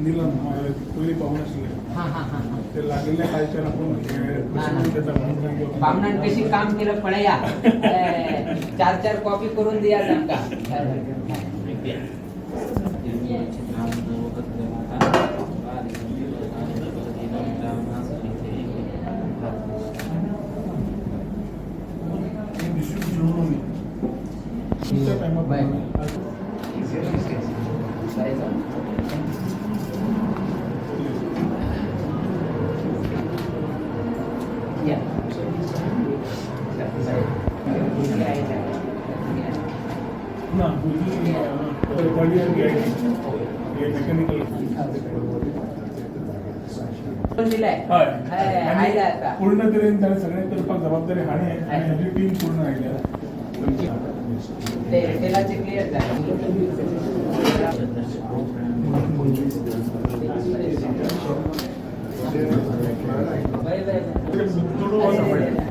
निलम पयलीं पावून आशिल्ले हा हा हा हा. ते लागलेल्या कालच्यान आपूण हे कशें घेता म्हणून. बामणान कशी काम केलं पळया. चार चार कॉपी करून दिया तांकां. तुमच्या टायमात. या. ना, भुरगीं थर्ड इयर हे मेकॅनिकल. पण दिलाय. हय. हय, आनी आयला आता. पूर्ण तरेन ताणें सगळें करपाक जबाबदारी हाणें आनी हाजी टीम पूर्ण आयल्या. ते एअरटेलाचे क्लिअर झाले. बरे बरे. चेडूं आसा.